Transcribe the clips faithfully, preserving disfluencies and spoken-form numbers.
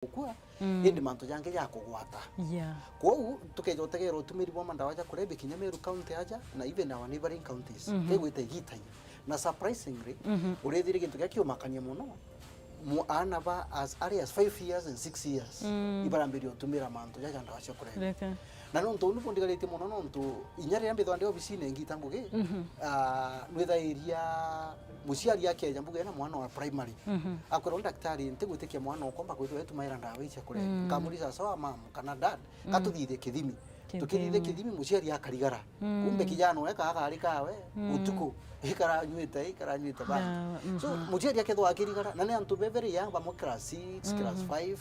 gukua, mm, indi mantu jangi jakugwata. Yeah. Kwou tukeja utegera utumiri bwa mandawa ja kulevya kinya Meru County aja, na even our neighboring counties. Mhm. Kegwita igitanya. Na surprisingly, mhm, urethire gintu gia kiumakania muno, mu-, aana ba as early as five years and six years, mm, ibarambiria utumira mantu jaja ndawa cia kulevya. Reke. Na nontu uu nibu ndigaritie muno, nontu inya riria mbithwa ndi obisine ngita ngugi, mhm, ah, nwithairia muciari akeja mbuga ena mwana wa primary. Mhm. Akwira, "Uu ndaktari, ntigwitikia mwana okwa mba kwithirwa etumaira ndawa ici cia kulevya." Mm. Nkamurica, "Sawa mam, kana dad, mm, katuthithie kithimi." Kithimi. Tukithithia kithimi, muciari akarigara. Mm. Kumbe kijana we ka akari kawe, mm, utuku, ikaranyuite, ikaranyuite bangi. Ndawa, so, mhm, muciari akethwa akirigara, na ni antu be very young, bamwe class six, class, mhm, five.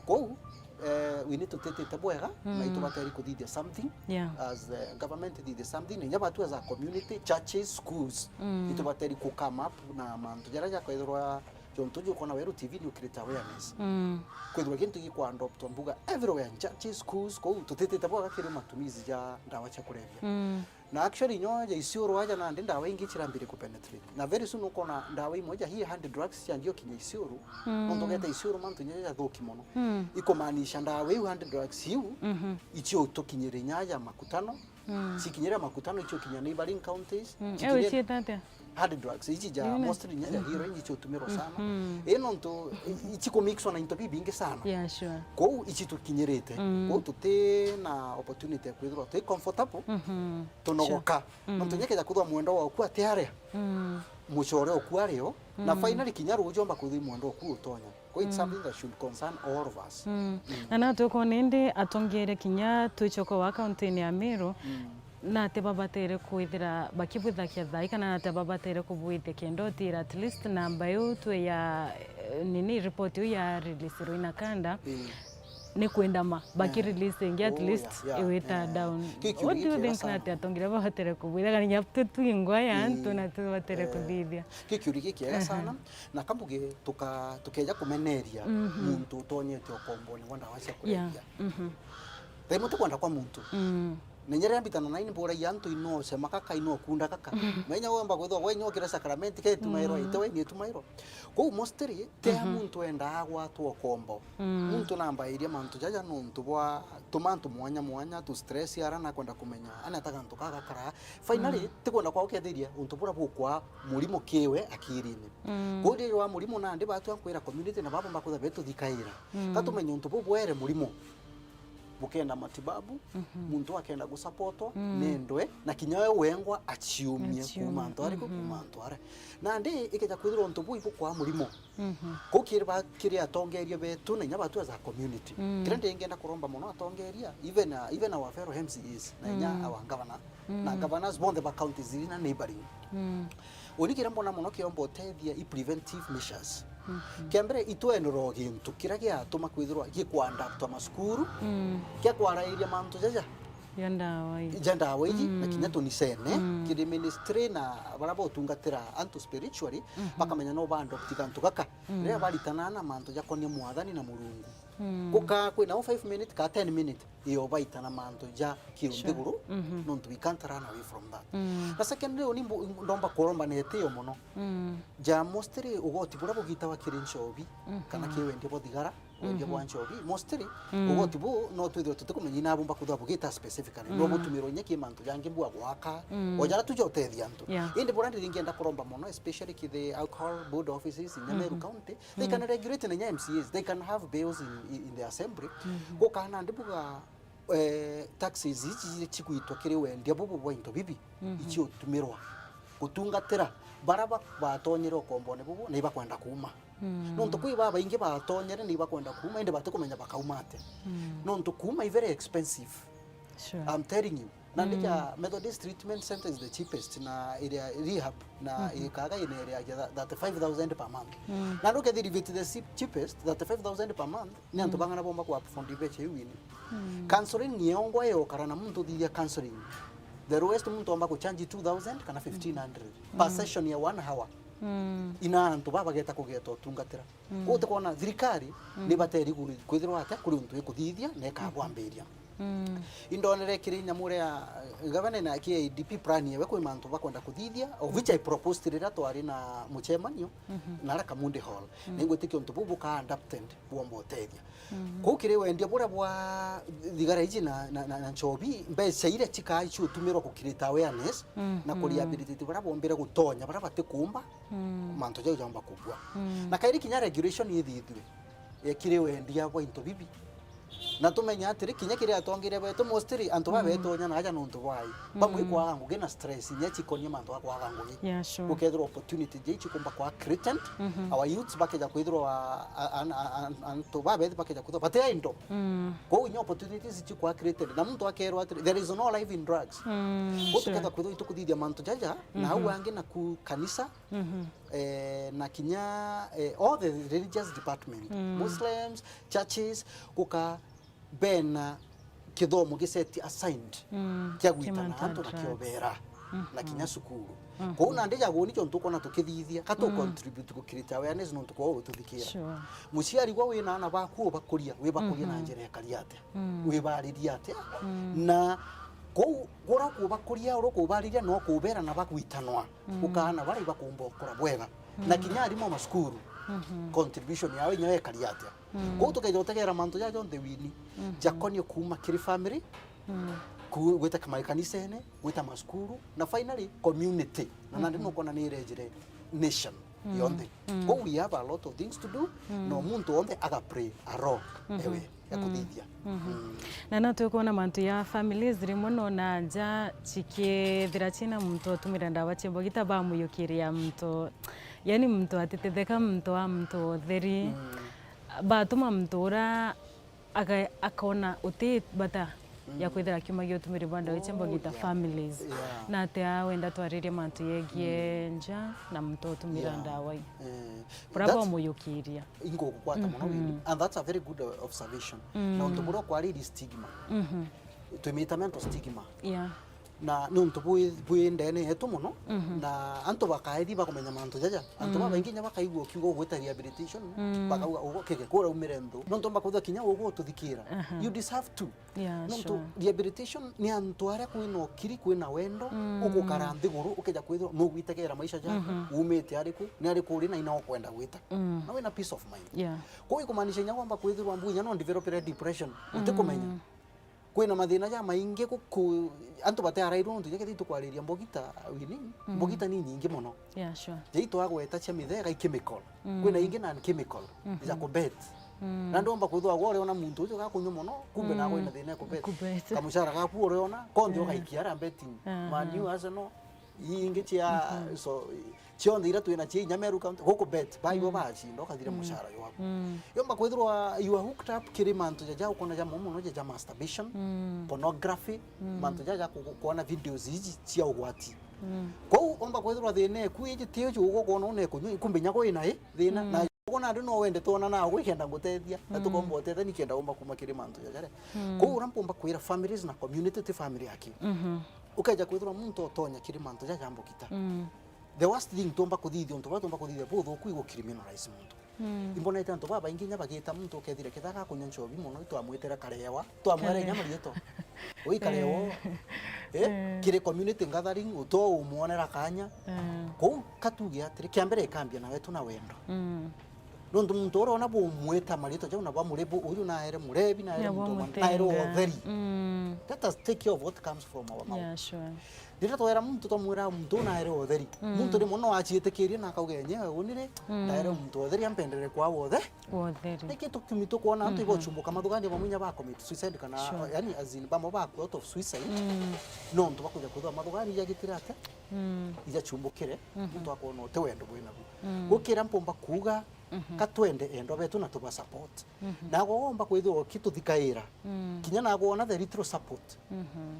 Kwou, eh, we need tutitite bwega, na, mm, itubateri kuthithia something, yeah, as the government ithithia something, na inya batu as a community, churches, schools, mm, itubateri ku come up na mantu jaria jakwethirwa jontu jukona Weru T V ni ukirite awareness. Mm. Kwithirwa gintu gikwa adoptwa mbuga everywhere, in churches, schools, kwou tutitite bwega kiri matumizi ja ndawa cia kulevya. Mm. Na actually, nyo ja Isiolo aja nandi ndawa ingi cirambire ku penetrate. Na very soon ukona ndawa imwe ja hii hard drugs cianjia ukinya Isiolo. Mm. Nontu ugeta Isiolo mantu inya jathuki mono. Mm. Ikumaanisha ndawa iu hard drugs iu, mhm, icio tukinyire inya ja Makutano. Mm. Cikinyire Makutano, icio kinya neighboring counties. Mm. Cikinyire ewe cieta atia? Hard drugs, ici ja mostly inya ja heroin icio utumirwa sana. Mm. Ii nontu i-, ici kumixwa na into bibingi sana. Yeah, sure. Kwou ici tukinyirite. Mm. Kwou tuti na opportunity ya kwithirwa twi comfortable, mhm, tunogoka. Sure. Mm. Nontu inya keja kwithirwa mwendwa waku ati aria, mm, mucore oku ario, na, mm, finally kinya ruuju omba kwithirwa mwendwa oku utonya. Kwou it's, mm, something that should concern all of us. Mm. Mm. Na no twikona indi atongeria kinya twichoka wa kaunti-ini ya Meru, mm, nate babatere kwithira bakibwithakia thai, kana nate babatere kubwithia kenda utira at least namba iu twe ya, eh, nini, report iu ya release Ruinakanda, mm, ni kwendama baki, eh, release ingi at, oh, least, yeah, yeah, iwita, eh, down. What do you think nate atongeria babatere kubwitha, kana nya twe twingwa ya antu, mm, na tubatere, eh, kuthithia? Ki kiuria gikiega, aha, sana. Na kambuge tuka-, tukeja kumeneria, mhm, muntu utonyete ukombone bwa ndawa cia, yeah, kulevya. Mhm. Thaimwe ti kwenda kwa muntu. Mm. Na inya riria mbitana nai ni mburagia antu, ino cema kaka, ino kunda kaka. Mhm. Menya wemba kwithwa we inya ukira sacrament ke itumairwa, mm, ite we ni itumairwa. Kwou mostly, ti, mhm, muntu endaa gwatwa ukombo. Mm. Muntu nambairia mantu jaja nontu bwa tumantu mwanya mwanya, tu stress ara na kwenda kumenya ana ta gantu ka gakara. Finally, mm, ti kwenda kwao kethiria untu buria bukwa murimo kiwe akirini. Mm. Kwou riria wa murimo nandi batua kwira community na babo mbakwitha betuthikaira. Mm. Ka tumenye untu bubwere murimo bukenda matibabu, mhm, muntu akenda gusupportwa, mm, nendwe, na kinya we wengwa aciumie, aciumie, kuma antu ariku, mhm, kuma antu aria. Nandi ikeja kwithirwa untu buu ibukwaa murimo. Mhm. Kuu kiri ba-, kiri atongeria betu na inya batu as a community. Mm. Kiria ndingenda kuromba mono atongeria, even, uh, even our fellow M C As, na inya, mm, our governor, na, mm, governors bonthe ba counties iri na neighboring. Mm. Uni kiria mbona mono kiomba utethia i preventive measures. Mhm. Kia mbere, itwenderwa gintu kiria giatuma kwithirwa gikwandaptwa masukuru, mm, kia kwarairia mantu jaja ja ndawa iji, ja ndawa iji, na, mm, kinya tunisene, mm, kiri ministry na baria botungatira antu spiritually, mhm, bakamenya no baadopti gantu gaka. Mm. Riria baritana na mantu jakonie mwathani na Murungu. Mm. Gukaa kwina o five minute ka ten minute, iyo baitana mantu ja kiu, sure, nthiguru, mhm, nontu we can't run away from that. Mm. Na secondly, uni mbu-, ndomba kuromba na itio mono. Mm. Ja mostly ugoti buria bugitawa kiri nchobi, mhm, kana ki wendia bwa thigara, wendia, mhm, bwa nchobi, mostly, mm, ugoti bu no twithirwe tutikumenya ina bumba kwithirwa bugita specifically. No, mm, butumirwe inya ki mantu jangi bua gwaka, mm, o jaria tu ja utethia antu. Yeah. Indi buria ndi ringienda kuromba mono, especially ki the alcohol board offices in Meru, mhm, County, they, mm, can regulate na inya M C As, they can have bills in, in, in the assembly. Mhm. Gukaa nandi buga, eh, taxes iji cigwitwa kiri wendia bubu bwa into bibi, mhm, icio utumirwa gutungatira baria ba-, batonyere ukombone bubu na ibakwenda kuuma. Mm. Nontu kwi babaingi batonyere na ibakwenda kuuma, indi batikumenya bakauma atia. Mm. Nontu kuuma i very expensive. Sure. I'm telling you. Nandi, mm, ja Methodist Treatment Center is the cheapest, na iria rehab, na, mhm, ikaga ina iria ja thirty-five thousand per month. Mm. Na ndu kethiri vit the cheap-, cheapest, thirty-five thousand per month, ni antu, mm, bang'ana bomba ku afford mbecha iu ini. Mm. Counseling ni yongwa yokara na muntu thithia counseling. The lowest muntu omba kuchange two thousand kana fifteen hundred per, mm, session ya one hour. Mm. Ina antu baba bageta kugeta utungatira. Mm. Kwou utikwona thirikari, mm, ni bateri ku-, kwithirwa atia kuri untu ikuthithia na ikabwambiria. Mm. Indonere kiri nyamu ria, eh, gavana na K I D P plan yewe kwi mantu bakwenda kuthithia, of which I proposed riria twari na mucemanio, mhm, na ara Kamundi Hall. Mm. Na ingwitikia untu buu bukaa adapted bwomba utethia. Mm. Kuu kiri wendia buria bwa thigara iji na, na, na, na nchobi, mbeca iria cikaa ciutumirwa ku create awareness, mm, na ku, mm, rehabilitate baria bombire gutonya, baria batikuumba, mm, mantu jau jaumba kugua. Mm. Na kairi kinya regulation ithithue, eh, kiri wendia bwa into bibi. Na tumenye atiri, kinya kiri atongeria betu, mostly antu, mm, babetonya na aja nontu bwai. Bamwe, mm, ikwaga ngugi na stress, inya cikonie mantu ga kwaga ngugi. Yeah, sure. Gukethirwa opportunity jei cikumba kwa created, mhm, our youths bakeja kwithirwa, a-, an-, an-, an-, antu babethi bakeja kwithirwa bati indo. Mm. Kwou inya opportunities cikwa created. Na muntu akerwa atiri, "There is no life in drugs." Mm, sure. Kwou tuketha kwithirwa itukuthithia mantu jaja, na, mhm, au angi naku kanisa, mhm, eh, na kinya, eh, all the religious department, mm, Muslims, churches, guka bena kithomo gi set aside, mm, kia gwitana antu na kiobera, mhm, na kinya cukuru. Mhm. Kwou nandi jagu nijo ntukwona tukithithia, ka tu, mm, contribute ku create awareness nontu kwou ututhikira. Sure. Muciari gwa wina ana baku ubakuria, wibakuria na, mhm, njira ikari atia? Mm. Wibariria atia? Mm. Na kwou, ura kubakuria, ura kubariria no kubera na bagwitanwa. Mm. Ukaana baria ibakumba ukura bwega. Na, mm, kinya arimu a macukuru, mhm, contribution yao inya ikari atia? Mm. Kwou tukeja utegera mantu jaja jonthe wini, mhm, jakonie kuuma kiri family, mm, ku-, gwita ka-, makanisene, gwita macukuru, na finally community. Na nandi, mhm, nukwona ni irejire nation, mm, yonthe. Mm. Kwou we have a lot of things to do, mm, na muntu wonthe aga play a role, mhm, ewe, ya, mm, kuthithia. Mhm. Mm. Na no tukwona mantu ya families rimwe nona nja cikithira cina muntu utumira ndawa cia mbogita bamuyukiria muntu, yani muntu atitetheka, muntu wa muntu utheri. Mm. Batuma muntu ura aga-, akona uti bata ya, mm, kwithira akiumagia utumiri bwa ndawa cia, oh, mbogita, yeah, families. Yeah. Na atia wenda twaririe mantu yegie, mm, nja na muntu utumira, yeah, ndawa ii? Eh, buria that's bwamuyukiria. Ingugukwata mono, mhm, Winnie. And that's a very good, uh, observation. Mm. Na untu buria ukwariri stigma. Mhm. Twimita mental stigma. Yeah. Na ni untu bwi, bwi ndene yetu mono, mhm, na antu bakaethi bakumenya mantu jaja. Antu, mm, babaingi inya bakaigua ukiuga ugwita rehabilitation, mm, bakauga, "Ugu keke kuraumire nthu." Nontu mbakwithwa kinya ugu ututhikira. Aha. You deserve to. Yeah, nontu, sure, rehabilitation ni antu aria kwina ukiri, kwina wendo, mm, ugukara nthiguru, ukeja kwithirwa nugwitegera maisha jaku, mhm, umite ariku, ni ariku uri na ina ukwenda gwita. Mm. Na wina peace of mind. Yeah. Kwou ikumaanisha inya kwamba kwithirwa mbu inya no developere depression, mm, utikumenya. Kwina mathina jamaingi guku, antu batiarairwe nontu inya kethira itukwariria mbogita, Winnie, mm, mbogita ni nyingi mono. Yeah, sure. Jei twagweta cia mithega i chemical. Mm. Kwina ingi non chemical, mhm, ja kubet. Mm. Na ndomba kwithwa gwa uriona muntu ucio gakunywa mono, kumbe, mm, nawe wina thina ya kubet. Kubet. Kamucara gaku uriona, konthe, eh, ugaikia aria betting. Aha. Man U, Arsenal, ii ingi cia, mhm, so, cionthe iria twina cia inya Meru County, guku bet, baibo, mm, bacinda, ukathira, mm, mucara jwaku. Mm. Yomba kwithirwa you are hooked up kiri mantu jaja ukona jamo mono, jaja masturbation, mm, pornography, mm, mantu jaja ku-, ku-, kuona videos iji cia ugwati. Mm. Kwou omba kwithirwa thina eku iji ti uju ugukona una ikunywa, kumbe inya kwina i thina. Mm. Na ugu nandi no wende twona na ugwikenda ngutethia, na, mm, tukomba utethia nikenda umba kuma kiri mantu jaja ri. Mm. Kwou uria mpumba kwira families na community ti family aki. Mhm. Ukeja kwithirwa muntu utonya kiri mantu jaja mbugita. Mm. The worst thing tumba kuthithia, untu buria tumba kuthithia buthuku i gu criminalize muntu. Mm. Imbonete antu babaingi inya bagita muntu ukethire kethira gakunywa nchobi mono, itwamwitire karewa, twamwera inya marietwa. Ui karewa. Eh. Eh, eh, kiri community gathering, uto umwonera kanya. Eh. Kou katuge atiri, kia mbere ikambia nawe tu na wendo. Mm. Nontu muntu uria ona bumwita marietwa jau na bamurebo, uyu naere murebi, naere muntu wa ma-, naere utheri. Mm. Let us take care of what comes from our mouth. Yeah, sure. Riria twera muntu, twamwira muntu una aere utheri. Mm. Muntu rimwe no aciitikirie na akauga, "Enyewe uni ri, mm, ndaere muntu utheri ampendere kwa wothe." Wothe ri. Niki tukumi tukwona antu, mhm, ibochumbuka mathugania bamwe inya ba commit suicide kana, sure, yani, as in, bamwe bakua out of suicide. Mm. Nontu bakuja kwithwa mathugania ijagitire atia? Mm. Ijachumbukire, mhm, muntu akwona uti wendo bwinabu. Mm. Gukira mpumba kuuga, mhm, ka twende endwa betu na tuba support. Mhm. Nago womba kwithirwa ukituthikaira. Mm. Kinya nago wona the little support. Mhm.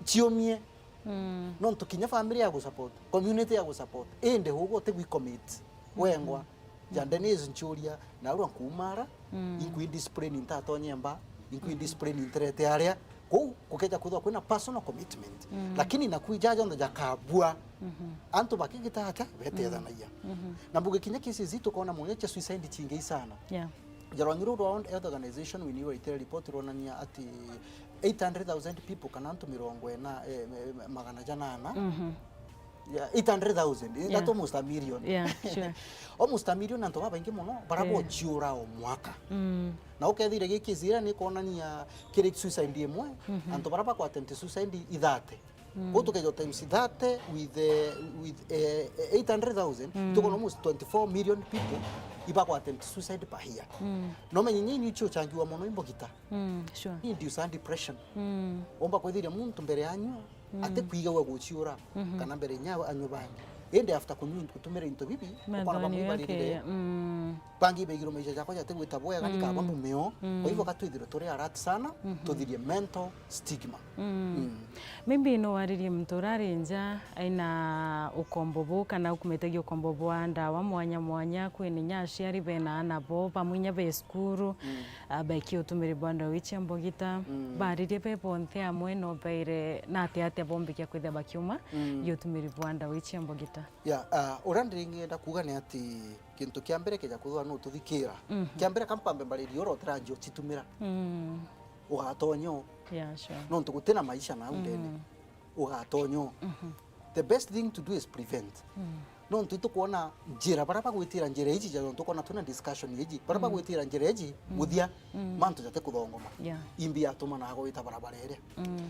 Ciumie. Mm. Nontu kinya family ya gusupport, community ya gusupport, indi ugu utigwi commit, mhm, wengwa. Ja, mhm, Denise nchuria, narua nkuumara, mm, inkwi discipline ntatonye mba, inkwi, mhm, discipline nterete aria. Kou kukeja kwithwa kwina personal commitment. Mm. Lakini naku ija jonthe jakabua, mhm, antu bakigita atia? Betethanagia. Mhm. Na mbuge kinya cases itukona mono cia suicide chingi sana. Yeah. Ja rwang'i ruu rwa World Health Organization wini rwaitire report rwonania ati eight hundred thousand people, kana antu mirongo ina, eh, eh, magana janana. Mhm. Yeah, eight hundred thousand, eh, yeah, that's almost a million. Yeah, sure. Almost a million, antu babaingi mono, bara, yeah, bochiura o mwaka. Mm. Na ukethire gikizira ni kwonania kiri suicide imwe, mhm, antu bara bakwa attempt suicide i thirty. Mm. Kwou tukeja times thirty with, eh, with, eh, eight hundred thousand, mm, tukoona almost twenty-four million people ibakwa attempt suicide per year. Mm. No menye inya inyui chiuchangiwa mono imbogita. Mm, sure. Induce depression. Mm. Umba kwithiria muntu mbere anyua, mm, ati kwigagua guchiura, mhm, kana mbere inya anywe bangi. Indi after kunyua, gutumira into bibi, ukona bamwe ibarire. Mm. Bangi ibaigirwe maisha jakwa jati gwita bwega, mm, nikaba mbumeo. Mm. Kwa hivyo, ka twithirwe turi alert sana, mhm, tuthirie mental stigma. Mm. Mm. Maybe no waririe muntu urari nja aina ukombo bu, kana ukumitagia ukombo bwa ndawa mwanya mwanya, kwina inya aciari bena ana bo, bamwe inya be cukuru, mm, ah, beki utumiri bwa ndawa icia mbogita. Mm. Baririe be bonthe amwe no baire na atia atia bombikia kwithia bakiuma, mm, gi utumiri bwa ndawa icia mbogita? Ya, ah, uria ndingenda kuuga ni ati kintu kia mbere keja kwithirwa no tuthikira. Mhm. Kia mbere, kampambe mbaririe ura utiranjia ucitumira. Mm. Ugatonya u. Yeah, sure. Nontu gutina maisha nau ndene. Mm. Ugatonya u. Mhm. The best thing to do is prevent. Mm. Nontu itukwona njira, bara bagwitira njira iji, ja nontu ukona twina discussion iji, bara, mm, bagwitira njira iji, mm, muthia, mm, mantu jate kuthongoma. Yeah. Imbi yatuma na agwita barabara iria. Mm.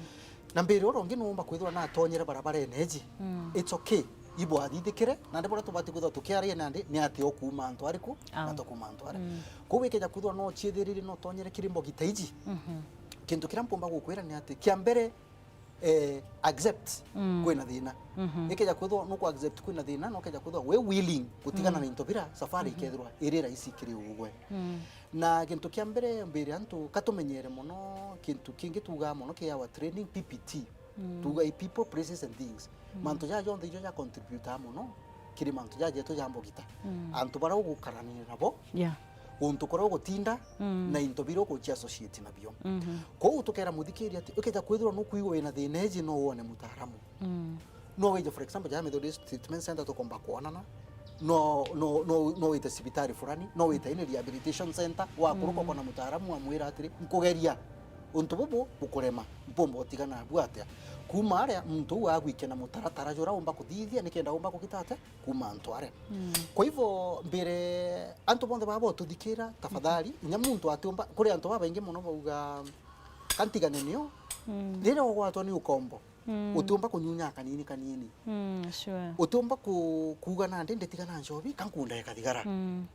Na mbere ura ungi nuumba kwithirwa natonyere barabarene iji. Mm. It's okay. Ibwathithikire, nandi buria tubati kwithirwa tukiaria nandi ni ati ukuuma antu ariku, au, na tukuuma antu aria. Mm. Kwou ikeja kwithirwa no chiithiririe no tonyere kiri mbogita iji. Mhm. Kintu kiria mpumba gukwira ni ati, kia mbere, eh, accept, mm, kwina thina. Mhm. Ikeja kwithirwa nuku accept kwina thina, na ukeja kwithirwa wi willing gutigana, mm, na into bira, safari, mhm, ikethirwa iri rahisi kiri ugwe. Mm. Na kintu kia mbere mbire antu, ka tumenyere mono, kintu kingi tuugaa mono ki our training, P P T. Mm. Tuuga i people, places and things. Mm. Mantu jaa jonthe ijo ja contributaa mono kiri mantu jaa jetu ja mbogita. Mm. Antu baria ugukarania nabo, yeah, guntu kuria ugutinda, mm, na into biria uguchi associate nabio. Mhm. Kwou tukera muthikiria ati, ukeja kwithirwa nukwigua wina thina iji, no wone mutaaramu. Mm. No wije, for example, ja Methodist Treatment Center tukomba kwonana, no, no, no, no wite cibitari fulani, no wite ini rehabilitation center, wakuruka, mm, ukona mutaaramu amwira atiri, nkugeria untu bubu bukurema, mpumba utigana nabu atia? Kuuma aria, muntu uu agwikia na mutaratara juria umba kuthithia nikenda umba kugita atia kuuma antu aria. Mm. Kwa hivyo, mbire antu bonthe baba botuthikira, tafadhali, mhm, inya muntu atiumba, kuri antu babaingi mono bauga, kantigane nio, mm, riria ugwatwa ni ukombo, mm, utiumba kunyunya kanini kanini. Mm, sure. Utiumba ku-, kuuga nandi nditigana nchobi, ka nkundae kathigara. Mm.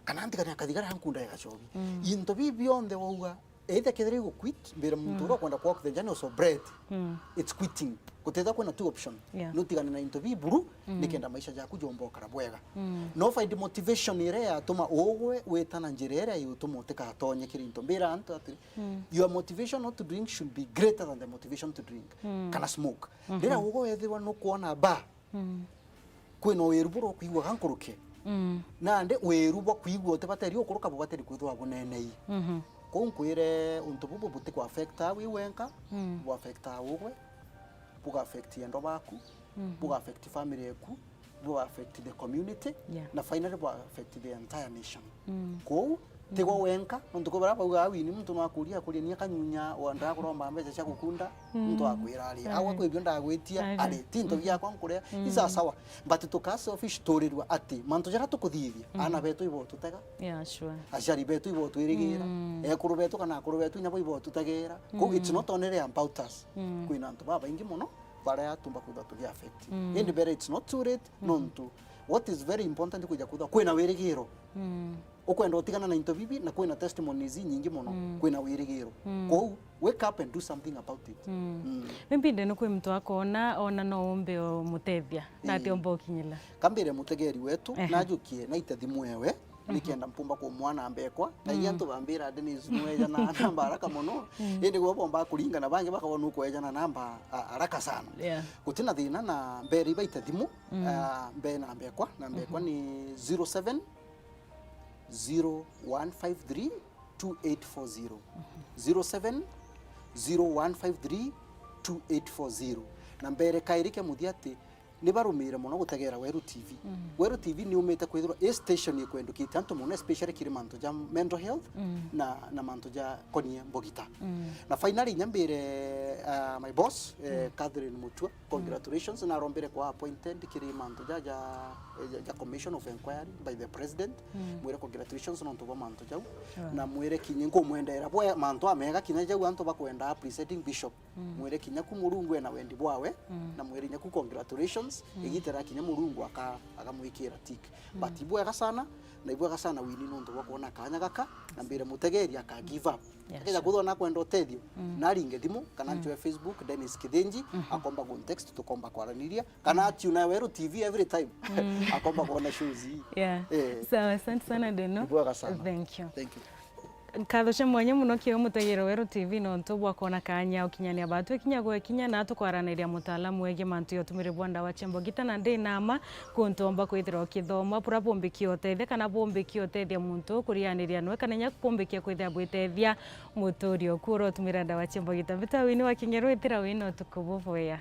Kana ntigane kathigara, ka nkundae gachobi. Mm. Into bibi bionthe wauga, either kethira igu quit, mbira muntu, mm, uria ukwenda ku walk the journey of sobriety. Mm. It's quitting. Gutethia kwina two option. Yeah. Nutigane na into biburu, mm, nikenda maisha jaku jomba ukara bwega. Mm. No find motivation iria yatuma ugwe witana njira iria yutuma utikatonye kiri into. Mbira antu atiri, mm, your motivation not to drink should be greater than the motivation to drink. Mm. Kana smoke. Mhm. Riria ugwe wethirwa nukwona bar, mm, kwina wiru buria ukwigua ga nkuruki. Mm. Nandi wiru bwa kwigua utibateri ukuruka bubateri kwithirwa bunenei. Mhm. Kwou nkwire untu bubu butiku affect wi wenka, mm, bu affect ugwe, buga affect endwa baku, mhm, buga affect family eku, bu affect the community, yeah, na finally bu affect the entire nation. Mm. Kwou, tigwe, mm, wenka, nontu kwi baria baugaa wini muntu no akuria, akuria ni akanyunya, wa ndakuromba mbeca cia gukunda, mm, muntu akwira ari, mm, agwa kwi bio ndagwitia, ari, ari, ti into, mm, biakwa nkuria, mm, isa sawa. But tuka selfish turirwa ati, mantu jaria tukuthithia, mm, aana betu ibotutega. Yeah, sure. Aciari betu ibotwirigira, mm, ekuru betu kana akuru betu inya bo ibotutegera. Kwou, mm, it's not only about us. Mm. Kwina antu babaingi mono baria tumba kwithirwa tugi affect. Mm. Indi mbere it's not too late, mm, nontu what is very important kwija kwithirwa kwina wirigiro. Mm. Ukwenda utigana na into bibi na kwina testimonies inyingi mono, mm, kwina wirigiro. Mm. Kwou, wake up and do something about it. Mm. Mm. Maybe ndene kwi muntu akona, ona no umbe umutethia, na ati, ii, umba ukinyila. Kambire mutegeri wetu, ehe, najukie naite thimu ewe, mhm, nikenda mpumba kumwa namba ekwa. Kaingi, mm, antu bambira, "Dennis, nwejana namba haraka mono." Mm. Indi gwe bomba kuringana, bangi bakabona ukwejana namba, a, haraka sana. Yeah. Gutina thina, na mbere ibaite thimu, mm, a, mbe namba ekwa, namba ekwa, mhm, ni zero seven zero one five three two eight four zero. Mhm. Zero seven zero one five three two eight four zero. Na mbere kairi kia muthia ati, ni barumire mono gutegera Weru T V. Mm. Weru T V ni umite kwithirwa i station ikwendukite antu mono, especially kiri mantu ja mental health Mm. na, na mantu ja konie mbogita. Mm. Na finally, nyambire, uh, my boss, eh, Mm. Catherine Mutua, congratulations, narombire kwa appointed kiri mantu ja, ja, ja, ja commission of inquiry by the president. Mm. Mwire congratulations nontu bwa mantu jau. Wow. Na mwire kinya nkumwendera bwe mantu amega kinya jau antu bakwenda presiding bishop. Mm. Mwire kinya ku Murungu ena wendi bwawe, Mm. na mwire kinya ku congratulations, Mm. igitera kinya Murungu aka-, akamwikira tick. Mm. But ibwega sana, na ibwega sana Winnie nontu bwa kwona kanya gaka, na mbire mutegeri aka give up. Yeah, Akija sure. kwithwa nakwenda utethio, Mm. naringe thimu, kana Mm. nchwe Facebook, Dennis Kithinji, Mhm. akomba kuntext, tukomba kwaraniria, kana Mm. atune Weru T V every time, Mm. akomba kwona shows ii. Yeah. Eh. Sawa, asante sana Deno. Ibwega sana. Thank you. Thank you. Nkatho cia mwanya mono kio mutegero Weru T V nontu bwa kwona kanya ukinyania batu ikinya gwe kinya na tukwaraniria mutaalamu wegii mantu ya utumiri bwa ndawa cia mbogita, na ndi na ma kuntu omba kwithirwa ukithoma bura bumbikia utethia kana bumbikia utethia muntu kurianiria nwe kana inya bumbikia kwithira bwitethia muturio. Kuu urotumira ndawa cia mbogita. Mbita Winnie wa Kingeru, itira wina utuku bubwea.